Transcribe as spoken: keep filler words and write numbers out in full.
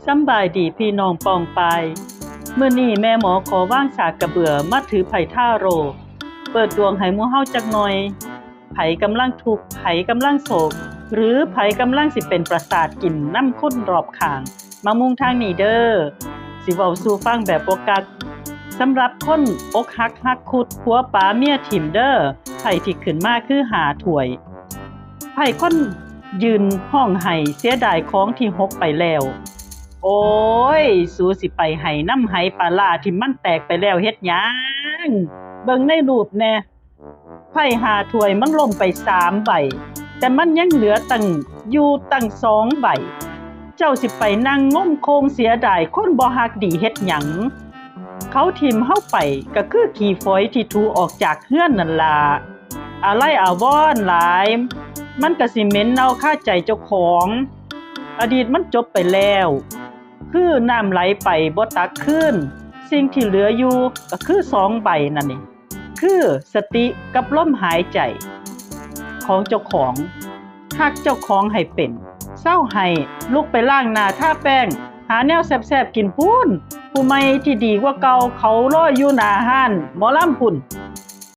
สำบายดีพี่น้องป้องปาย มื้อนี้แม่หมอขอวางสากกระเบือมาถือไพ่ทาโร่ เปิดดวงให้หมู่เฮาจักหน่อย ไผกำลังทุกข์ ไผกำลังโศก หรือไผกำลังสิเป็นประสาทกินนำคนรอบข้าง มามุงทางนี้เด้อ สิเว้าสู่ฟังแบบบ่กัก สำหรับคนอกหักฮักคุด ผัวป๋าเมียถิ่มเด้อ ไพ่ที่ขึ้นมาคือห้าถ้วย ไพ่คนยืนฮ้องไห้เสียดายของที่หกไปแล้ว โอ้ย สูสิไปไห้นำไหปลาร้าที่มันแตกไปแล้วเฮ็ดหยัง เบิ่งในรูปแหน่ ไพ่ห้าถ้วยมันล่มไปสามใบ แต่มันยังเหลือตั้ง อยู่ตั้งสองใบ เจ้าสิไปนั่งงมโคงเสียดายคนบ่ฮักดีเฮ็ดหยัง เขาถิ่มเฮาไปก็คือขี้ฝอยที่ถูออกจากเฮือนนั่นล่ะ อาลัยอาวรณ์หลาย มันก็สิเหม็นเน่าคาใจเจ้าของ อดีตมันจบไปแล้ว คือน้ำไหลไปบ่ตักคืน สิ่งที่เหลืออยู่ก็คือสองใบนั่นนี่ คือสติกับลมหายใจของเจ้าของ ฮักเจ้าของให้เป็น เซาไห้ ลุกไปล้างหน้าทาแป้ง หาแนวแซ่บๆกินพู้น ผู้ใหม่ที่ดีกว่าเก่าเขารออยู่หน้าฮ้านหมอลำพู้น